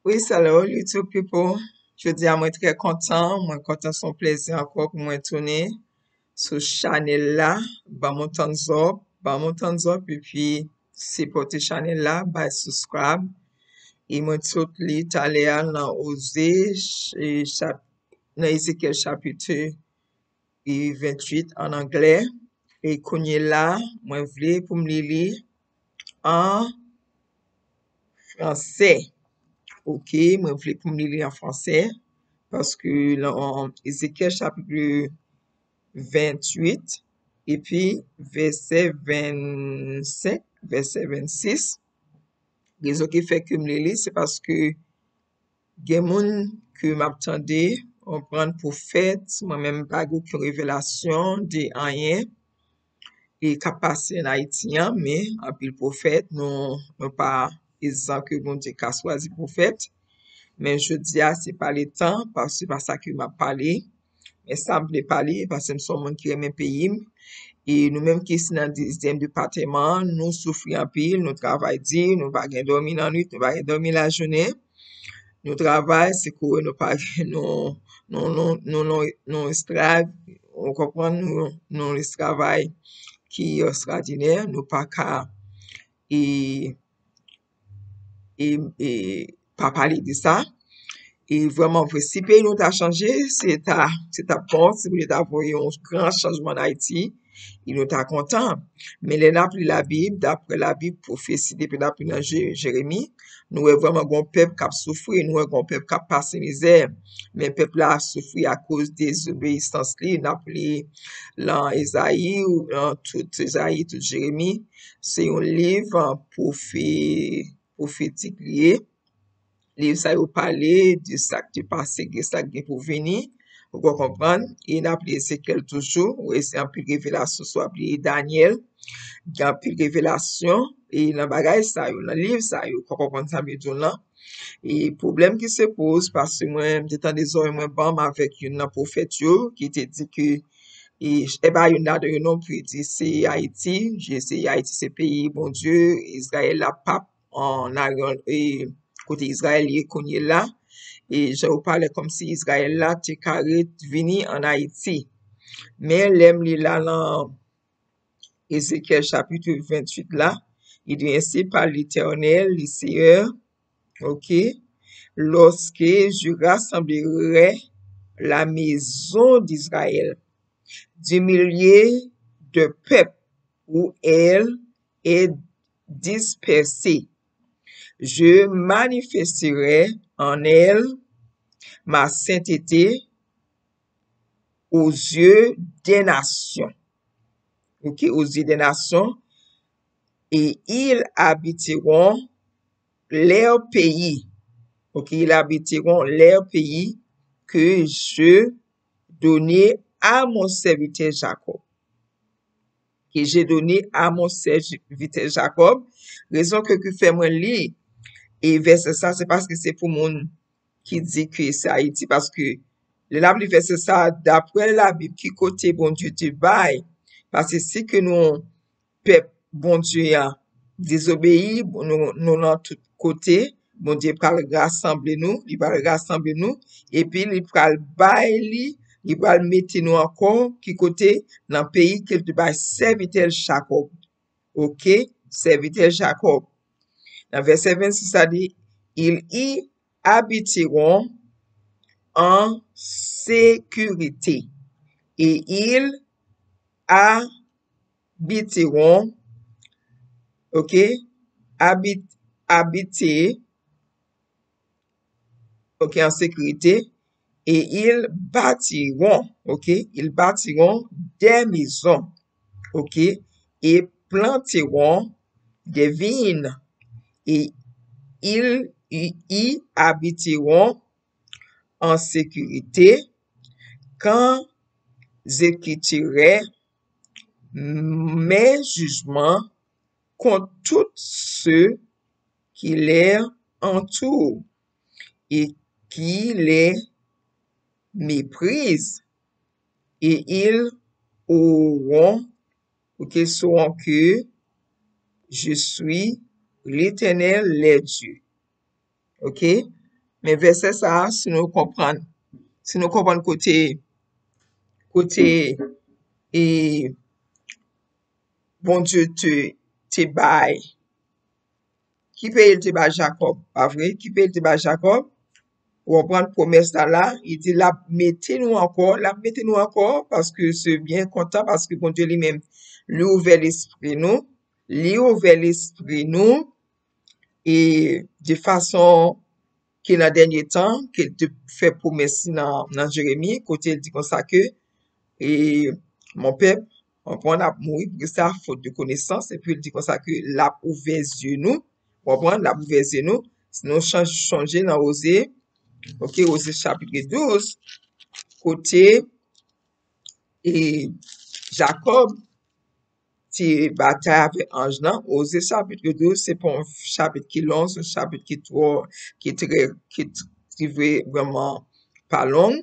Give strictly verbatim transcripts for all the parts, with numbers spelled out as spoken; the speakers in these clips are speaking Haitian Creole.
Wi, hello YouTube people. Jodi a mwen trè kontan, mwen kontan, se yon plezi ankò pou mwen tounen sou chanèl la. Ban m yon thumbs up, ban m yon thumbs up epi sipòte chanèl la, bay subscribe. E mwen t sot li talè a nan Oze, e chap-, nan Ezekyèl chapit e venntuit an anglè. E kounye la, mwen vle pou m li li an fransè. Ok, mwen vle pou m li li an fransè. Paske lan Ezekyèl chapit venntuit, epi vèsè vennsenk, vèsè vennsis. Rezon ki fè ke m li li, se paske gen moun ke m ap tande, konprann pwofèt, mwen menm m pa gen okenn revelasyon de anyen e k ap pase an Ayiti an, men anpil pwofèt, nou, nou pa ezan ke Bondye ka chwazi pwofèt. Men jodi a, se pa letan, paske se pa sa ke m ap pale. Men sa m vle pale, paske m se yon moun ki renmen peyi m. E nou menm ki se nan dizyèm depatman an, nou soufri anpil, nou travay di, nou pa gen dòmi nan nwit, nou pa gen dòmi lajounen. Nou travay, se kouri nou pa gen, nou, nou, nou, nou, nou, nou esklav, ou konprann, nou, nou esklav ki estradinè, nou pa ka, e, e, e pa pale de sa. E vrèman vre, si peyi nou ta chanje, se ta, se ta bon, si Bondye ta voye yon gran chanjman an Ayiti, e nou ta kontan. Men lè n ap li Labib, daprè Labib, pwofesi, depi n ap li nan Je-, Jeremi, nou wè vrèman gon pèp k ap soufri, nou wè gon pèp k ap pase mizè. Men pèp la ap soufri akoz dezobeyisans li, n ap li lan Ezayi, ou lan tout Ezayi, tout Jeremi. Se yon liv, pwofe-, pwofetik li ye. Liv sa yo pale de sa k te pase, de sa k gen pou vini. Ou konn konprann? E n ap li Ezekyèl toujou. Ou wè, se anpil revelasyon, swa ap li Danyèl. Gen anpil revelasyon. E nan bagay sa yo, nan liv sa yo, ou konn konprann sa m vle di w lan. E pwoblèm ki se poz, paske mwen, m te tande zòrèy mwen ban m avèk youn nan pwofèt yo, ki te di ke, e, e pa youn ladan yo non, pou di se Ayiti, je se Ayiti, se peyi Bondye, Izrayèl la p ap an Ayon, e, kote Izrayèl ye kounye la, e jan yo pale kòmsi Izrayèl la te ka ret vini an Ayiti. Men lè m li la lan Ezekyèl chapit venntuit la, il dit, ainsi parle l'Éternel, le Seigneur, ok, lorsque je rassemblerai la maison d'Israël du milieu de peuple où elle est dispersée. Je manifesterai en elle ma sainteté aux yeux des nations. Ok, aux yeux des nations. Et ils habiteront leur pays. Ok, ils habiteront leur pays que je donné à mon serviteur Jacob. Que j'ai donné à mon serviteur Jacob. Rezon ke, ki fè mwen li e vèsè sa, se paske se pou moun ki di ke se Ayiti, paske lè n ap li vèsè sa, daprè Labib, ki kote Bondye te bay, paske si ke nou pèp Bondye a dezobeyi, nou, nou nan tout kote, Bondye pral rasanble nou, li pral rasanble nou, epi li pral bay li, li pral mete nou ankò, ki kote? Nan peyi ke l te bay sèvitè l Jakòb. Ok, sèvitè Jakòb. Nan vèsè vennsis, sa di, ils y habiteront en sécurité, et ils habiteront, ok, habit-, habiter, ok, en sécurité, et ils bâtiront, ok, ils bâtiront des maisons, ok, et planteront des vignes, et ils y, y habiteront en sécurité, quand j'exécuterai mes jugements contre tous ceux qui les entourent et qui les méprisent, et ils auront, ok, sauront que je suis l'Éternel, leur Dieu. Ok? Men vèsè sa a, si nou konprann, si nou konprann kote, kote, e, Bondye te, te bay, ki peyi l te bay Jakòb, pa vre? Ki peyi l te bay Jakòb? Ou konprann pwomès la la, li di l ap mete nou ankò, l ap mete nou ankò, paske se byen kontan, paske Bondye li menm, li ouvè lespri nou, li ouvè lespri nou, e de fason ke nan dènye tan, ke l te fè pwomès li nan, nan Jeremi, kote l di konsa ke, e, mon pèp, konprann, ap mouri pou sa, fot de konesans, epi l di konsa ke l ap ouvè zye nou, konprann, l ap ouvè zye nou, si nou chanj, sonje nan Oze, oke, Oze chapit douz, kote, e, Jakòb te batay avèk anj lan. Oze chapit douz, se pa yon chapit ki long, se yon chapit ki twò, ki trè, ki, ki vre, vrèman pa long.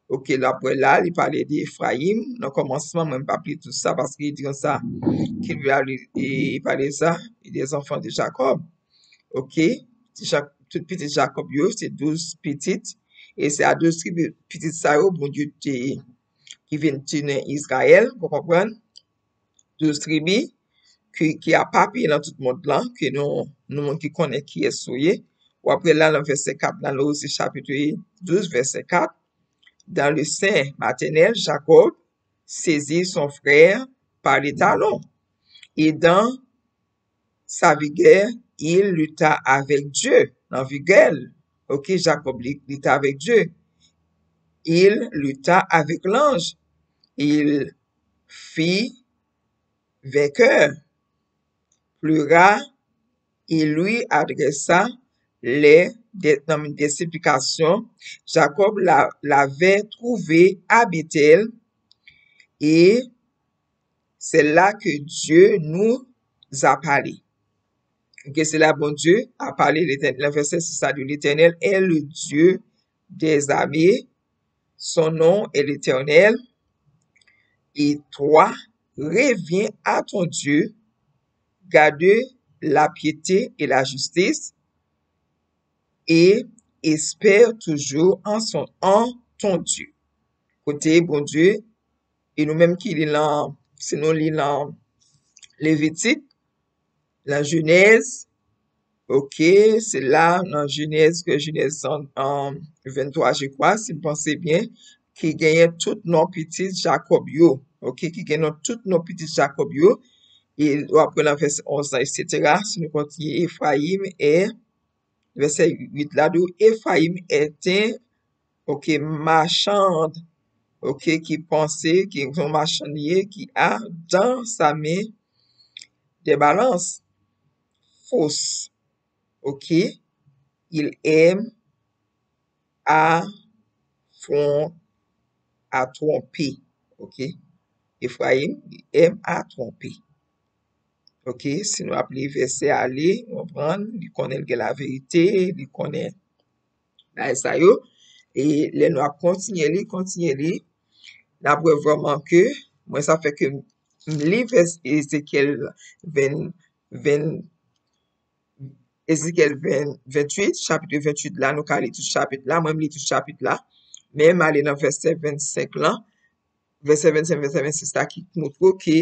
Oke, l ap wè la, li pale de Efrayim. Nan kòmansman, mwen m p ap li tout sa, paske li di konsa, ki li, li, li pale sa, e des enfants de Jacob. Oke, ti Jak-, tout pitit Jakòb yo, se douz pitit. E se a douz tribi pitit sa yo, Bondye te, ki vin tounen Izrayèl, ou konprann? Douz tribi, ki, ki apapye nan tout mond lan, ke nou, nou moun ki konnen kiyès ou ye. W ap wè la nan vèsè kat la, nan Oze chapit douz, vèsè kat. Dans le sein maternel, Jacob saisit son frère par les talons, et dans sa vigè, il lutta avec Dieu. Nan vigè l, oke, Jakòb li, li te avèk Dye. Il lutta avec l'ange. Il fit vainqueur. Pleura et lui adressa les, des, non, des supplications. Jacob la, l'avait trouvé à Béthel et c'est là que Dieu nous a parlé. Ke se la Bondye a pale, Letènèl, nan vèsè sis la di, L'Éternel est le Dieu des armées, son nom est l'Éternel. Et toi, reviens à ton Dieu, garde la piété et la justice, et espère toujours en son, en ton Dieu. Kote Bondye, e nou menm ki li lan, si nou li lan Levitik, lan Jenèz, oke, se la nan Jenèz, ke Jenèz an, an venntwa, je crois, si m panse byen, ki genyen tout non pitit Jakòb yo, oke, ki genyen tout non pitit Jakòb yo, e w ap wè nan vèsè onz lan, etsetera, si nou kontinye, Efrayim e vèsè uit la di, Efrayim est un, oke, marchand, oke, ki panse, ki yon machann li ye, qui a dans sa main des balances fausses, oke, il aime à fron-, à tromper, oke, Efrayim, il aime à tromper. Oke, si nou ap li vèsè a, li konprann, li konnen l gen laverite, li konnen bagay sa yo. E lè nou ap kontinye li, kontinye li, n ap wè vrèman ke, mwen sa fè ke m li vès Ezekyèl ven, ven, Ezekyèl ven, venntuit, chapit venntuit la, nou ka li tout chapit la, mwen m li tout chapit la, men m ale nan vèsè vennsenk lan, vèsè vennsenk, vèsè vennsis la ki montre w ke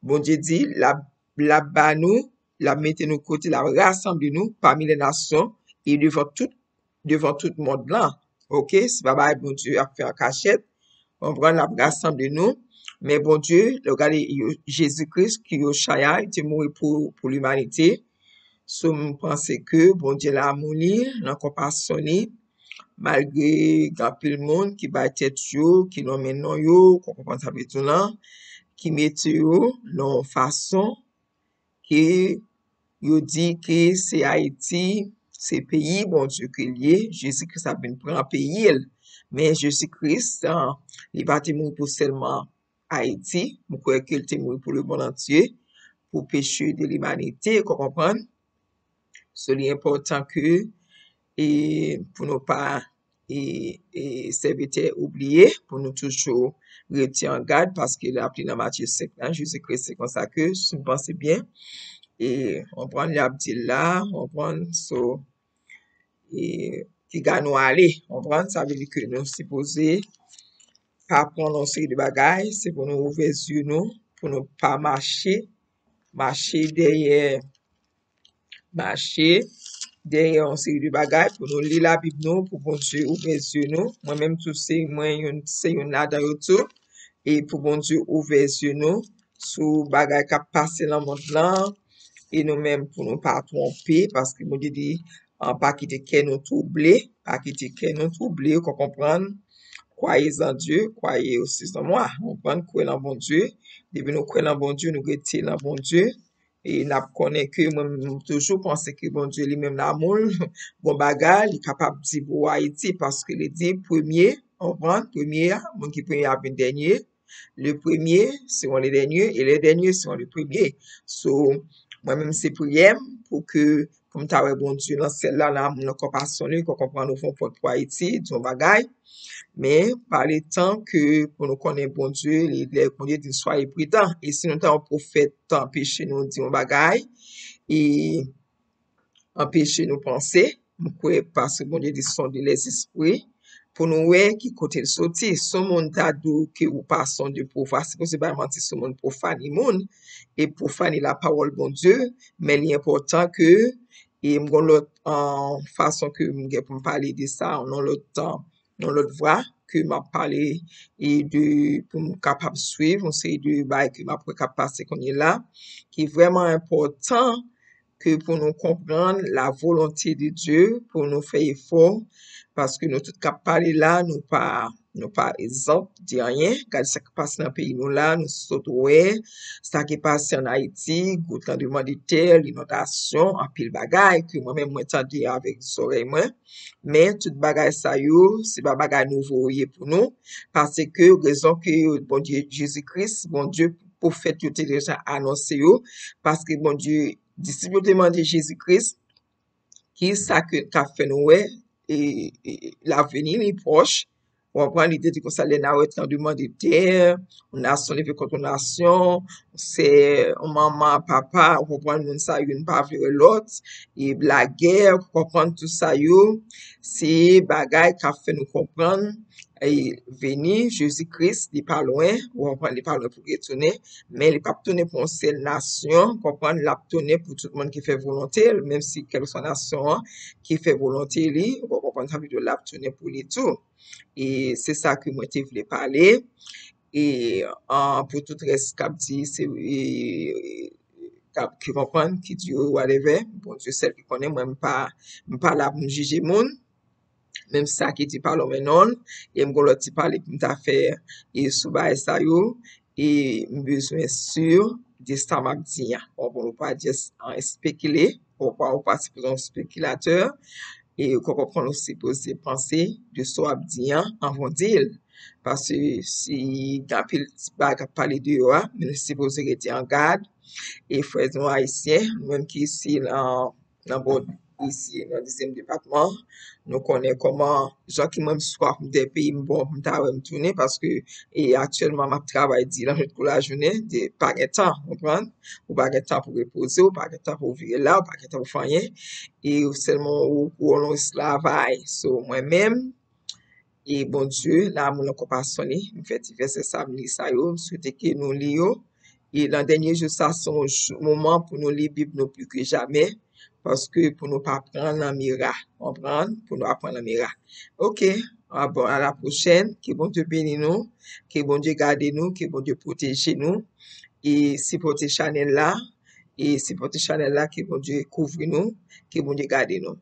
Bondye di, l ap, l ap ba nou, l ap mete nou kote, l ap rasanble nou pami lè nasyon, e devan tout, devan tout mond lan. Oke? Se pa bagay Bondye ap fè an kachèt. Konprann, l ap rasanble nou. Men Bondye, lè w gade yo, Jezi Kris, ki Yochaya, li te mouri pou, pou limanite. So, m panse ke Bondye lanmou li, nan konpasyon li, malgre gen anpil moun ki bay tèt yo, ki nonmen non yo, ou konprann sa m vle di w lan, ki mete yo nan yon fason ke yo di ke se Ayiti, se peyi Bondye ke l ye, Jezi Kris ap vin pran peyi l. Men Jezi Kris, ah, li pa te mouri pou sèlman Ayiti, m kwè ke l te mouri pou lemonn antye, pou peche de limanite, ou konprann? So, li enpòtan ke, e, pou nou pa, e, e, sèvitè, oubliye, pou nou toujou rete an gad, paske l ap li nan Matye senk la, Jezi Kris, se konsa ke, si m panse byen, e, konprann, l ap di l la, konprann, so, e, piga nou ale. Konprann? Sa vle di ke nou sipoze pa pran yon seri de bagay, se pou nou ouvè zye nou, pou nou pa mache, mache dèyè, mache dèyè yon seri de bagay, pou nou li Labib nou, pou Bondye ouvè zye nou. Mwen menm tou, se mwen youn, se youn ladan yo tou. E pou Bondye ouvè zye nou sou bagay k ap pase nan mond lan, e nou menm pou nou pa twonpe, paske Bondye di, ah, pa kite kè nou twouble, pa kite kè nou twouble, ou konprann? Croyez en Dieu, croyez aussi en moi. Ou konprann? Kwè nan Bondye. Depi nou kwè nan Bondye, nou rete nan Bondye. E n ap konnen ke mwen, m toujou panse ke Bondye li menm lanmou l, bon bagay, li kapab di pou Ayiti, paske li di premye, ou konprann? Premye a, moun ki premye ap vin dènye. Le premier seront les derniers et les derniers seront les premiers. So, mwen menm se priyè m pou ke, pou m ta wè Bondye nan syèl la, nan lanmou, nan konpasyon li, pou konprann ouvri yon pòt pou Ayiti, di yon bagay. Men, pa le tan ke pou nou konnen Bondye, li, lè Bondye di soyez prudent. E si nou ta yon pwofèt, ta anpeche nou di yon bagay, e anpeche nou panse, m kwè, paske Bondye di sonde lèzespri, pou nou wè ki kote l soti. Si yon moun ta di w ke ou pa se yon de pwofane, se pou se bay manti, si yon moun pwofane moun, e pwofane lapawòl Bondye, men li enpòtan ke, e m gon lòt, ah, fason ke m gen pou m pale de sa, nan lòt tan, yon lòt vwa ke m ap pale e de, pou m kapab swiv yon seri de bagay ke m ap wè k ap pase kounye la, ki vrèman enpòtan ke pou nou konprann la volonte de Dye, pou nou fè efò, paske nou tout k ap pale la, nou pa, nou pa egzanp de anyen. Gade sa k pase nan peyi nou la, nou sot wè sa ki pase ann Ayiti, gwo tranblemanntè, linondasyon, anpil bagay ke mwen menm mwen tande avèk zòrèy mwen. Men tout bagay sa yo, se pa bagay nouvo yo ye pou nou, paske rezon ke Bondye, Jezi Kris, Bondye, pwofèt yo te deja anonse yo, paske Bondye, disip yo te mande Jezi Kris, ki sa ke k ap fè nou wè, e, e, lavni li pwòch, ou konprann, li te di konsa, lè n a wè tranblemanntè, yon nasyon leve kont yon nasyon, sè, yon manman, papa, ou konprann, moun sa yo, youn pa vle wè lòt, e lagè, ou konprann, tout sa yo, se bagay k ap fè nou konprann, e vini, Jezi Kris, li pa lwen, ou konprann, li pa lwen pou retounen, men li p ap tounen pou yon sèl nasyon, konprann, l ap tounen pou tout moun ki fè volonte l, menm si kèlkeswa nasyon an ki fè volonte li, ou konprann, sa vle di l ap tounen pou li tou. E se sa ke mwen te vle pale. E, ah, pou tout rès k ap di, se, e, k ap, ki konprann, ki di yo, whatever, Bondye sèl ki konnen, mwen, m pa, m pa la pou m jije moun. Menm sa ki di pa lonmen non l, e m gon lòt ti pale pou m ta fè, e sou bagay sa yo, e m bezwen si de sa m ap di an. Bon, bon, nou pa just, ah, espekile, ou pa, ou pa sipoze yon espekilatè, e ou konprann ou sipoze panse de sa w ap di an anvan w di l. Paske si gen anpil ti bagay k ap pale deyò a, men nou sipoze rete an gad. E frè nou ayisyen, nou menm ki isi nan, nan bò isi, nan dizyèm depatman, nou konnen kòman, jan ki mwen m swaf m de peyi m bon, m ta wè m tounen, paske, e aktyèlman, m ap travay di lannwit kou lajounen, de, pa gen tan, konprann? Ou pa gen tan pou repoze, ou pa gen tan pou vire la, ou pa gen tan pou fè anyen, e ou sèlman ou, ou nan esklavaj. So, mwen menm, e Bondye, nan amou l, nan konpasyon li, m fè ti vèsè sa, m li sa yo, m swete ke nou li yo. E nan dènye jou sa, se yon jou, moman pou nou li Bib nou pli ke jamè, paske pou nou pa pran nan mira, konprann? Pou nou pa pran nan mira. Ok, ah bon, a la pwochèn, ke Bondye beni nou, ke Bondye gade nou, ke Bondye pwoteje nou, e sipòte chanèl la, e sipòte chanèl la, ke Bondye kouvri nou, ke Bondye gade nou.